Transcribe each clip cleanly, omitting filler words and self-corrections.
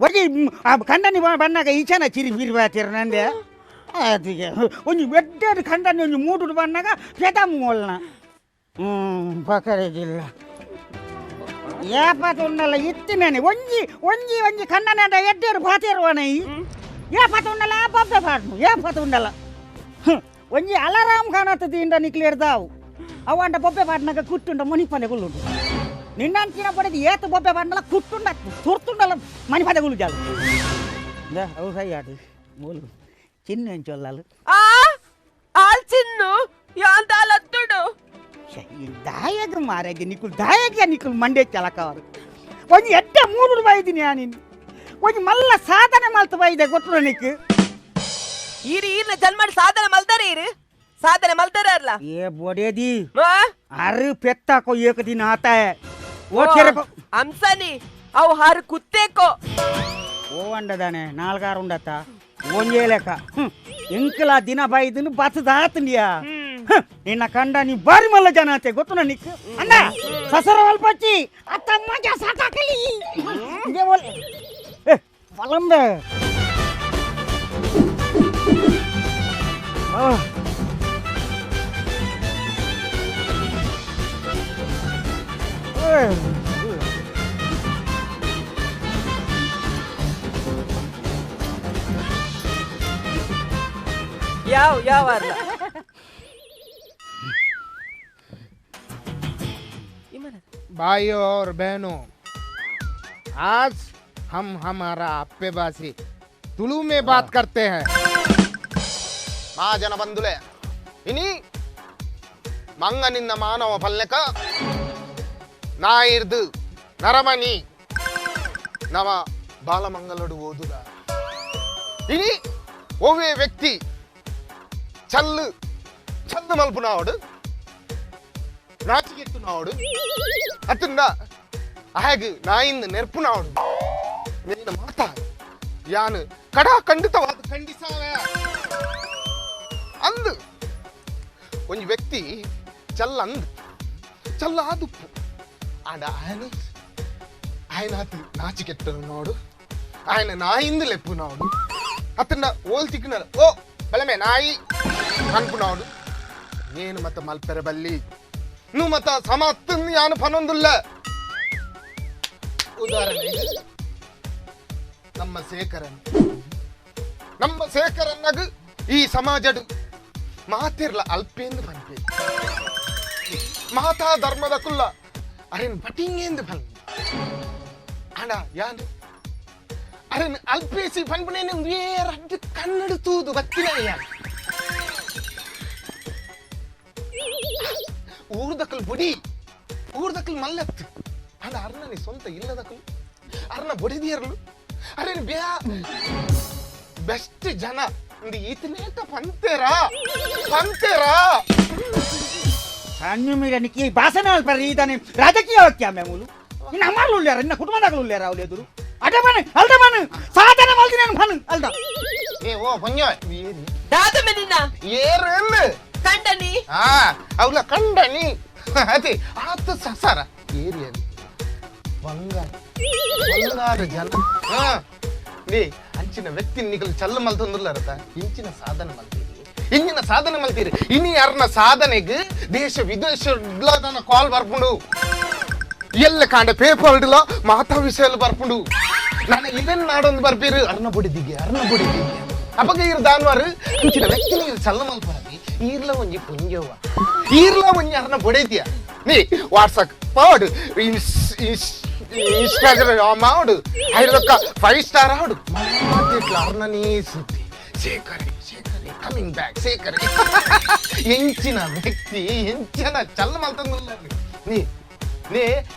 ಒಂಜಿ ಕಂಡನಿ ಬನ್ನಾಗ ಈಚನ ಚಿರಿ ಬೀರಿ ಬಾತಿರ ನಂದೆ ಅದಕ್ಕೆ ಒಂಜಿ ಬೆಡ್ಡದ ಕಂಡನಿ ಒಂಜಿ ಮೂಡುಡು ಬನ್ನಾಗ ಪೆದಮ್ ಒಲ್ನ ಪಕರೇಜಿಲ್ಲ ಏಪ ತುಣ್ಣಲ್ಲ ಇತ್ತಿನೇನೆ ಒಂಜಿ ಒಂಜಿ ಒಂಜಿ ಕಂಡನೆ ಎಡ್ಡೇರು ಬಾತಿರುವನ ಈ ಏಪ ತುಣ್ಣಲ್ಲ ಬಬ್ಬೆ ಪಾಡ್ನು ಏಪ ತುಣ್ಣಲ್ಲ ಒಂಜಿ ಅಲಾರಾಮ್ ಕಾಣತ್ತದಿಂದ ನಿಕ್ಲೇರ್ದಾವು ಅವಂಡ ಬೊಬ್ಬೆ ಪಾಡ್ನಾಗ ಕುಟ್ಟುಂಡ ಮಣಿಪನೆ ಗುಳ್ಳುಂಡು ನಿನ್ನಂಚಿನ ಪಡೆದು ಏತು ಬೊಬ್ಬೆ ಪಾಡ್ನಲ್ಲ ಕುಟ್ಟುಂಡ ತುರ್ತುಂಡಲ್ಲ ಮಣಿಪದೆ ಗುಳ್ಳು ಜಾಲು ಅವು ಸೈ ಆಡು ಮೂಲು ಚಿನ್ನು ಎಂಚೊಲ್ಲಲು ಆ ಆಲ್ ಚಿನ್ನು ಯಾಂದಾಲತ್ತುಡು ದಾಯಗ ಮಾರಾಗಿ ನಿಕ್ಕುಲ್ ದಾಯಗ ನಿಕ್ಕುಲ್ ಮಂಡೆ ಚಲಕವರು ಒಂಜಿ ಎಡ್ಡೆ 3 ರೂಪಾಯಿ ನೀನು ಒಂಜಿ ಮಲ್ಲ ಸಾಧನೆ ಮಲ್ತು ಬೈದೆ ಗೊತ್ತು ನಿಕ್ಕು ಈರಿ ಈರ್ನ ಜನ್ಮಡ್ ಸಾಧನೆ ಮಲ್ತಾರೆ ಈರು ಸಾಧನೆ ಮಲ್ತಾರಲ್ಲ ಏ ಬೊಡೇದಿ ಅರು ಪೆತ್ತಾಕೋ ಏಕ ದಿನ ಆತ ಓ ಚೆರಕೋ ಅಂಸನಿ ಅವು ಹಾರು ಕುತ್ತೇಕೋ ಓ ಅಂಡದಾನೆ ನಾಲ್ಗಾರು ಉಂಡತ್ತ ಒಂಜೇ ಲೆಕ್ಕ ಎಂಕಲ ದಿನ ಬೈದನು ಬತ್ತದಾತಂಡಿಯಾ ನಿನ್ನ ಕಂಡ ನೀ ಬಾರಿ ಮಲ್ಲ ಜನ ಆತೆ ಗೊತ್ತು ನಿಕ್ ಅಣ್ಣ ಸಸರ ಅಲ್ಪಚ್ಚಿ ಅತ್ತ ಮಜಾ ಸಾಕಾಕಲಿ ಏ ಬಲಂಬೆ ಯಾವ ಯಾವ ಅಲ್ಲ भाइयों और बहनों, आज हम हमारा अप्पेबासी तुलु में बात करते हैं। ಮಹಾಜನ ಬಂಧುಲೆ, ಇನಿ ಮಂಗನಿಂದ ಮಾನವ ಪಲ್ಲೆಕ ನಾಯಿರ್ದು ನರಮಣಿ ನವ ಬಾಲಮಂಗಲಡು ಓದುದ. ಇನಿ ಓವೇ ವ್ಯಕ್ತಿ ಚಲ್ಲು ಚಲ್ಲು ಮಲ್ಪುನಾವಡು ನಾಚಿಗೆಟ್ಟುನಾವಡು ಅತ್ತಂದ ಹಾಗೆ ನಾಯಿಂದ ನೆರ್ಪುನಾವಡು ನಿನ್ನ ಮಾತಾ ಯಾನು ಕಡಾ ಖಂಡಿತವಾದ ಖಂಡಿಸಾವ ಅಂದು ಒಂಜಿ ವ್ಯಕ್ತಿ ಚಲ್ಲ ಅಂದು ಚಲ್ಲ ಆದುಪ್ಪು ಆಡ ఆయన ఆయన ನಾಚಿಕೆಟ್ಟನಾಡು ఆయన ನಾಯಿಂದ ಲೆಪ್ಪುನಾಡು ಅತ್ತಂದ ಓಲ್ ತಿಕ್ಕಿನಾರು ಓ ಬಲಮೆ ನಾಯಿ ಅನ್ಪುನಾಡು నేను ಮತ್ತ ಮಲ್ಪೆರ ಬಲ್ಲಿ నువ్వు మత సమత్తుంది యాను పనొందుల్ల. ಉದಾಹರಣೆ ನಮ್ಮ ಶೇಖರನ್, ನಮ್ಮ ಶೇಖರನ್ನಾಗ ಈ ಸಮಾಜಡು ಮಾತಿರ್ಲ ಅಲ್ಪೇಂದು ಪನ್ಪೆ ಮಾತಾ ಧರ್ಮದ ಕುಲ್ಲ ಅರೆನ್ ಬಟಿಂಗೇಂದು ಪನ್ ಅಣ್ಣ ಯಾನು ಅರೆನ್ ಅಲ್ಪೇಸಿ ಪನ್ಪನೇನು ರಡ್ಡು ಕನ್ನಡ ತೂದು ಬತ್ತಿನ ಯಾನು ಊರ್ದಕಲ್ ಬುಡಿ ಊರ್ದಕಲ್ ಮಲ್ಲತ್ತು ಅಣ್ಣ ಅರ್ಣನಿ ಸ್ವಂತ ಇಲ್ಲದಕಲು ಅರ್ಣ ಬೊಡಿದಿಯರ್ಲು ಅರೇನು ಬ್ಯಾ ಬೆಸ್ಟ್ ಜನ ಇಂದು ಈತನೇಟ ಪಂತೇರಾ ಪಂತೇರಾ ಸಣ್ಣ ಮೀರನಿಗೆ ಈ ಭಾಷಣ ಅಲ್ಪರಿ ಇದಾನೆ ರಾಜಕೀಯ ವಾಕ್ಯ ಮೇಮೂಲು ಇನ್ನು ಅಮ್ಮಾರ್ಲು ಉಳ್ಳ್ಯಾರ ಇನ್ನ ಕುಟುಂಬದಾಗಲು ಉಳ್ಳ್ಯಾರ ಅವಳು ಎದುರು ಅಡ ಬನ್ ಅಲ್ದ ಬನ್ ಸಾಧನೆ ಮಲ್ದಿ ನಾನು ಬನ್ ಅಲ್ದ ಏ ಓ ಪಂಜ ದಾದ ಮೆನಿನ ಏರು ಕಂಡನಿ ಆ ಅವಳ ಕಂಡನಿ ಅದೇ ಆತ ಸಸಾರ ಏರಿಯಲ್ಲಿ ಬಂಗಾರ ಬಂಗಾರ ಜನ ನೀ ಅಂಚಿನ ವ್ಯಕ್ತಿ ನಿಗಲು ಚಲ್ಲ ಮಲ್ತೊಂದುಲ್ಲರತ ಇಂಚಿನ ಸಾಧನೆ ಮಲ್ತೀರಿ ಇಂಚಿನ ಸಾಧನೆ ಮಲ್ತೀರಿ ಇನಿ ಯಾರನ್ನ ಸಾಧನೆಗೆ ದೇಶ ವಿದೇಶ ಕಾಲ್ ಬರ್ಪುಂಡು ಎಲ್ಲ ಕಾಂಡ ಪೇಪರ್ ಇಡಲ ಮಾತಾ ವಿಷಯ ಬರ್ಪುಂಡು ನಾನು ಇದನ್ನ ನಾಡೊಂದು ಬರ್ಪೀರು ಅರ್ಣ ಬುಡಿದಿಗೆ ಅರ್ಣ ಬುಡಿದಿಗೆ ಅಪಗ ಇರ್ ದಾನ್ವಾರು ಇಂಚಿನ ವ್ಯಕ್ತಿನ ಇರು ಚಲ್ಲ ಮಲ್ಪರದಿ ಈರ್ಲ ಒಂಜಿ ಪುಂಜವ್ವ ಈರ್ಲ ಒಂಜಿ ಅರ್ಣ ಬೊಡೈತಿಯ ನೀ ವಾಟ್ಸಪ್ ಪಾಡು ಇನ್ಸ್ಟಾಗ್ರಾಮ್ ಆಡು ಐರೊಕ್ಕ 5 ಸ್ಟಾರ್ ಆಡು ಮಾತಿಟ್ಲ ಅರ್ಣನೇ ಸುದ್ದಿ ಶೇಖರಿ ಶೇಖರಿ ಕಮಿಂಗ್ ಬ್ಯಾಕ್ ಶೇಖರಿ ಎಂಚಿನ ವ್ಯಕ್ತಿ ಎಂಚಿನ ಚಲ್ಲ ಮಲ್ತಂದುಲ್ಲ ನೀ ನೇ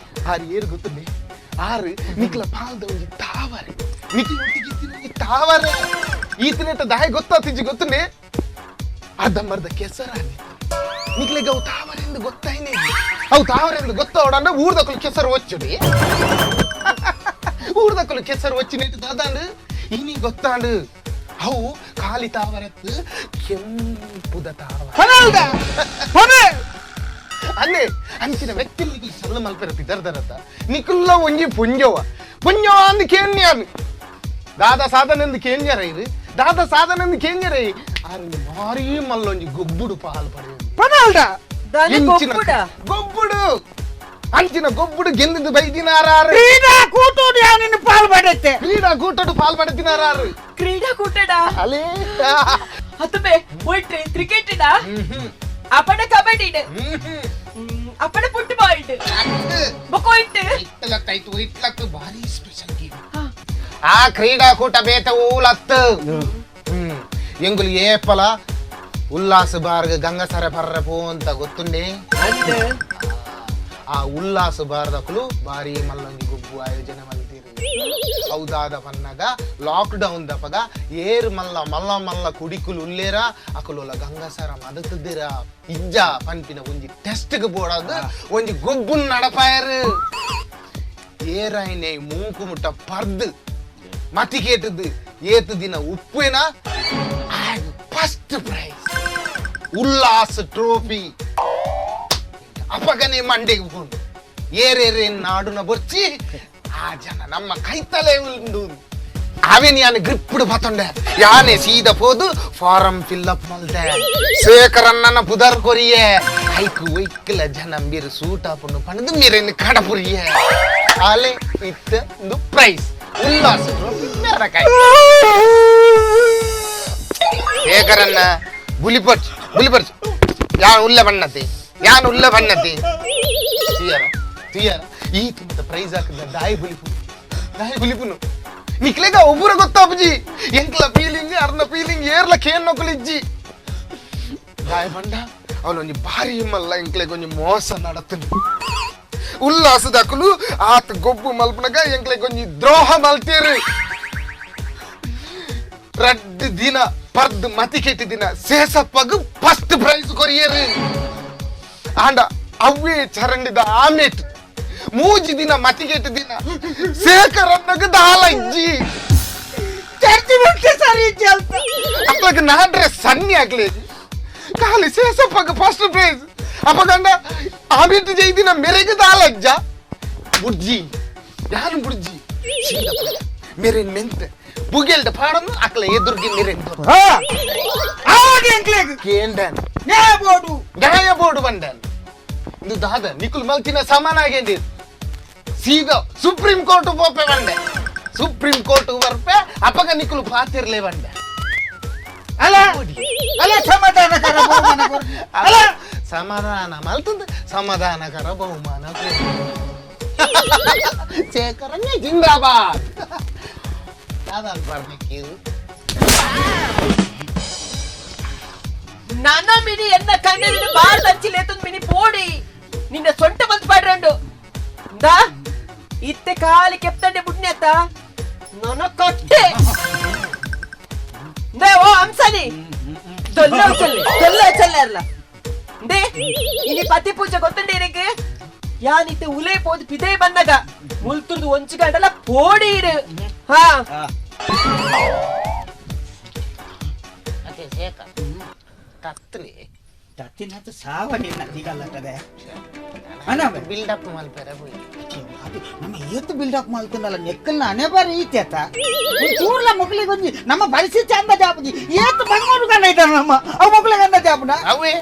ಆರು ಏರು ಗೊತ್ತುಂಡೆ ಆರು ನಿಕ್ಲ ಪಾಲ್ದ ಒಂಜಿ ತಾವರೆ ನಿಕ್ಲ ಒಟ್ಟಿಗೆ ತಾವರೆ ಈತನೇಟ ದಾಯ ಗೊತ್ತಾತಿಜ್ಜಿ ಗೊತ್ತುಂಡೆ ಅರ್ಧಂಬರ್ಧ ಕೆಸರ ನಿಕ್ಲೆಗೆ ಅವು ತಾವರೆಂದು ಗೊತ್ತಾಯ್ನೇ ಅವು ತಾವರೆಂದು ಗೊತ್ತಾವಡಂದ್ರೆ ಊರ್ದಕ್ಕಲು ಕೆಸರು ಒಚ್ಚುಡಿ ಊರ್ದಕ್ಕಲು ಕೆಸರು ಒಚ್ಚಿನೇಟು ದಾದಾಂಡು ಇನಿ ಗೊತ್ತಾಂಡು ಅವು ಖಾಲಿ ತಾವರತ್ತು ಕೆಂಪುದ ತಾವರ ಅಲ್ಲೇ ಅಂಚಿನ ವ್ಯಕ್ತಿ ನಿಕ್ಲು ಸಲ್ಲ ಮಲ್ಪೆರ ಪಿದರ್ದರತ್ತ ನಿಕುಲ್ಲ ಒಂಜಿ ಪುಂಜವ ಪುಂಜವ ಅಂದ್ ಕೇನ್ಯಾನು ದಾದಾ ಸಾಧನೆಂದು ಕೇಂಜರ ಇರು ದಾದಾ ಸಾಧನೆಂದು ಕೇಂಜರ ಆರು ಭಾರಿ ಮಲ್ಲೊಂಜಿ ಗೊಬ್ಬುಡು ಪಾಲ್ ಪಡೆಯುದು ಪನಲ್ಡ ಗೊಬ್ಬುಡ ಗೊಬ್ಬುಡು ಅಂಚಿನ ಗೊಬ್ಬುಡು ಗೆಂದಿದ್ದು ಬೈದಿನಾರಾರು ಕ್ರೀಡಾ ಕೂಟೋಡು ಯಾನಿನ ಪಾಲ್ ಪಡೆತ್ತೆ ಕ್ರೀಡಾ ಕೂಟಡು ಪಾಲ್ ಪಡೆದಿನಾರಾರು ಕ್ರೀಡಾ ಕೂಟಡ ಅಲೇ ಅತ್ತುಬೆ ಒಟ್ರೆ ಕ್ರಿಕೆಟ್ ಡಾ ಅಪಣ ಕಬಡ್ಡಿ ಅಪಣ ಫುಟ್ಬಾಲ್ ಬೊಕೊಯ್ಟ್ ಇಟ್ಲತ್ತಾಯ್ತು ಇಟ್ಲತ್ತು ಭಾರಿ ಸ್ಪೆಷಲ್ ಗೇಮ್ ಆ ಕ್ರೀಡಾಕೂಟ ಬೇತ ಊಲತ್ತು ಎಂಗುಲು ಏಪಲ ಉಲ್ಲಾಸ ಬಾರ್ಗ ಗಂಗಸರ ಪರ್ರ ಪೋ ಅಂತ ಗೊತ್ತುಂಡೆ ಆ ಉಲ್ಲಾಸ ಬಾರ್ದಕುಲು ಭಾರಿ ಮಲ್ಲೊಂಜಿ ಗುಬ್ಬು ಆಯೋಜನೆ ಮಲ್ತೀರಿ ಹೌದಾದ ಪನ್ನಗ ಲಾಕ್ ಡೌನ್ ದಪಗ ಏರು ಮಲ್ಲ ಮಲ್ಲ ಮಲ್ಲ ಕುಡಿಕುಲು ಉಲ್ಲೇರ ಅಕುಲುಲ ಗಂಗಸರ ಮದತದಿರ ಇಜ್ಜ ಪನ್ಪಿನ ಒಂಜಿ ಟೆಸ್ಟ್ಗೆ ಬೋಡಾದ ಒಂಜಿ ಗೊಬ್ಬುನ್ ನಡಪಾಯರು ಏರಾಯ್ನೆ ಮೂಕು ಮುಟ್ಟ ಪರ್ದು ಮತಿ ಕೇಟದ್ದು ಏತು ದಿನ ಉಪ್ಪೇನ ಫಸ್ಟ್ ಪ್ರೈಸ್ ಉಲ್ಲಾಸ ಟ್ರೋಫಿ ಅಪಗನೆ ಮಂಡೆಗೆ ಪೋಂಡು ಏರೇರೆ ನಾಡುನ ಬೊರ್ಚಿ ಆ ಜನ ನಮ್ಮ ಕೈತಲೆ ಉಂಡು ಅವೇನು ಯಾನೆ ಗ್ರಿಪ್ಪುಡು ಬತ್ತೊಂಡೆ ಯಾನೆ ಸೀದ ಪೋದು ಫಾರಂ ಫಿಲ್ ಅಪ್ ಮಲ್ತೆ ಶೇಖರಣ್ಣನ ಪುದರ್ ಕೊರಿಯೆ ಐಕು ಒಯ್ಕಲ ಜನ ಮೀರು ಸೂಟ್ ಆಪುಂಡು ಪಂಡದು ಮೀರೇನು ಕಡಪುರಿಯೆ ಆಲೆ ಇತ್ತ ಒಂದು ಪ್ರೈಸ್ ಉಲ್ಲಾಸ ಟ್ರೋಫಿ ಮೇರ ಕೈ ಶೇಖರಣ್ಣ ಬುಲಿಪರ್ಚು ಬುಲಿಪರ್ಚು ಯಾನ್ ಉಲ್ಲ ಬಣ್ಣತೆ ಯಾನ್ ಉಲ್ಲ ಬಣ್ಣತೆ ತೀಯರ ತೀಯರ ಈ ತುಂಬ ಪ್ರೈಸ್ ಹಾಕಿದ ದಾಯಿ ಬುಲಿಪು ದಾಯಿ ಬುಲಿಪುನು ನಿಕ್ಲೇಗ ಒಬ್ಬರ ಗೊತ್ತಾಪುಜಿ ಎಂಕ್ಲ ಫೀಲಿಂಗ್ ಅರ್ನ ಫೀಲಿಂಗ್ ಏರ್ಲ ಕೇನ್ ನೊಕಲಿಜ್ಜಿ ದಾಯಿ ಬಂಡ ಅವನೊಂಜಿ ಭಾರಿ ಮಲ್ಲ ಎಂಕ್ಲೆಗ್ ಒಂಜಿ ಮೋಸ ನಡತನು ಉಲ್ಲಾಸದಕುಲು ಆತ ಗೊಬ್ಬು ಮಲ್ಪನಗ ಎಂಕ್ಲೆಗ್ ಒಂಜಿ ದ್ರೋಹ ಮಲ್ತೇರು ರಡ್ಡು ದಿನ ಪರ್ದು ಮತಿಕೆಟ್ಟಿ ದಿನ ಸೇಸಪ್ಪಗ್ ಫಸ್ಟ್ ಪ್ರೈಸ್ ಕೊರಿಯರು ಆಂಡ ಅವ್ವೇ ಚರಂಡಿದ ಆಮೇಟ್ ಮೂಜಿ ದಿನ ಮತಿಗೆಟ್ಟು ದಿನ ಶೇಖರನ್ನಗ ದಾಲ ಇಜ್ಜಿ ಚರ್ಚಿ ಬಿಟ್ಟೆ ಸರಿ ಇಜ್ಜಿ ಅಪ್ಲಗ ನಾಡ್ರೆ ಸನ್ನಿ ಆಗ್ಲಿ ಖಾಲಿ ಸೇಸಪ್ಪಗ್ ಫಸ್ಟ್ ಪ್ರೈಸ್ ಅಪಗಂಡ ಆಮೇಟ್ ಜೈದಿನ ಮೆರೆಗೆ ದಾಲ ಇಜ್ಜ ಬುಡ್ಜಿ ಯಾನು ಬುಡ್ಜಿ ಮೆರೆನ್ ಮೆಂತೆ ಬುಗೆಲ್ದ ಪಾಡನ್ನು ಅಕ್ಲ ಎದುರ್ಗಿ ಮೆರೆನ್ ಎಂಕ್ಲೆಗ್ ಕೇಂಡನ್ ನ್ಯಾಯ ಬೋರ್ಡು ನ್ಯಾಯ ಬೋರ್ಡು ಬಂಡನ್ ಇದು ದಾದ ನಿಕುಲ್ ಮಲ್ತಿನ ಸಮಾನ ಆಗೇಂಡಿ ಸೀದಾ ಸುಪ್ರೀಂ ಕೋರ್ಟ್ ಪೋಪೆ ಬಂಡೆ ಸುಪ್ರೀಂ ಕೋರ್ಟ್ ಬರ್ಪೆ ಅಪಗ ನಿಕುಲು ಪಾತಿರ್ಲೆ ಬಂಡೆ ಅಲ್ಲ ಅಲ್ಲ ಸಮಾಧಾನಕರ ಬಹುಮಾನ ಕೊಡು. ಅಲ್ಲ ಸಮಾಧಾನ ಮಲ್ತಂದು ಸಮಾಧಾನಕರ ಬಹುಮಾನ ಶೇಖರಣ್ಯ ಜಿಂದಾಬಾದ್ ದಾದ ಬರ್ಬೇಕಿರು ನನ ಮಿನಿ ಎನ್ನ ಕಣ್ಣಲ್ಲಿ ಬಾರ್ದ ಹಂಚಿಲೇತಂದು ಮಿನಿ ಪೋಡಿ ನಿನ್ನ ಸೊಂಟ ಬಂದು ಪಾಡ್ರಂಡು ದಾ ಇತ್ತೆ ಕಾಲಿ ಕೆಪ್ತಂಡೆ ಬುಡ್ನೆತ್ತ ನನ ಕೊಟ್ಟೆ they ಓ ಅಂಸನಿ ದೊಲ್ಲ ಚಲ್ಲೆ ದೊಲ್ಲ ಚಲ್ಲೆ ಅಲ್ಲ they ಇನಿ ಪತಿ ಪೂಜೆ ಗೊತ್ತುಂಡೆ ಇರಕ್ಕೆ ಯಾನಿತ್ತೆ ಉಲೇ ಪೋದು ಪಿದೇ ಬಂದಾಗ ಮುಲ್ತುರ್ದು ಒಂಚು ಗಂಟಲ ಪೋಡಿ ಇರು ಹಾ ಅದೇ ಶೇಖರ್ ಕತ್ತನೆ ತತ್ತಿನತ್ತು ಸಾವ ನಿನ್ನ ದಿಗಲ್ಲಟದೆ ಅನವೆ ಬಿಲ್ಡಪ್ ಮಲ್ಪೆರೆ ಪೋಯಿ ಅದು ನಮ್ಮ ಏತು ಬಿಲ್ಡಪ್ ಮಾಡ್ಕೊಂಡಲ್ಲ ನೆಕ್ಕಲ್ನ ಅನೆ ಬಾರಿ ಈತೇತ ಚೂರ್ಲ ಮೊಗ್ಲಿಗೆ ಒಂಜಿ ನಮ್ಮ ಪರಿಸ್ಥಿತಿ ಅಂದ ಜಾಪುಜಿ ಏತು ಬಂಗೋಡು ಕಂಡ ಇದ್ದಾನೆ ನಮ್ಮ ಅವು ಮೊಗ್ಲಿಗೆ ಅಂದ ಜಾಪುನ ಅವೇ.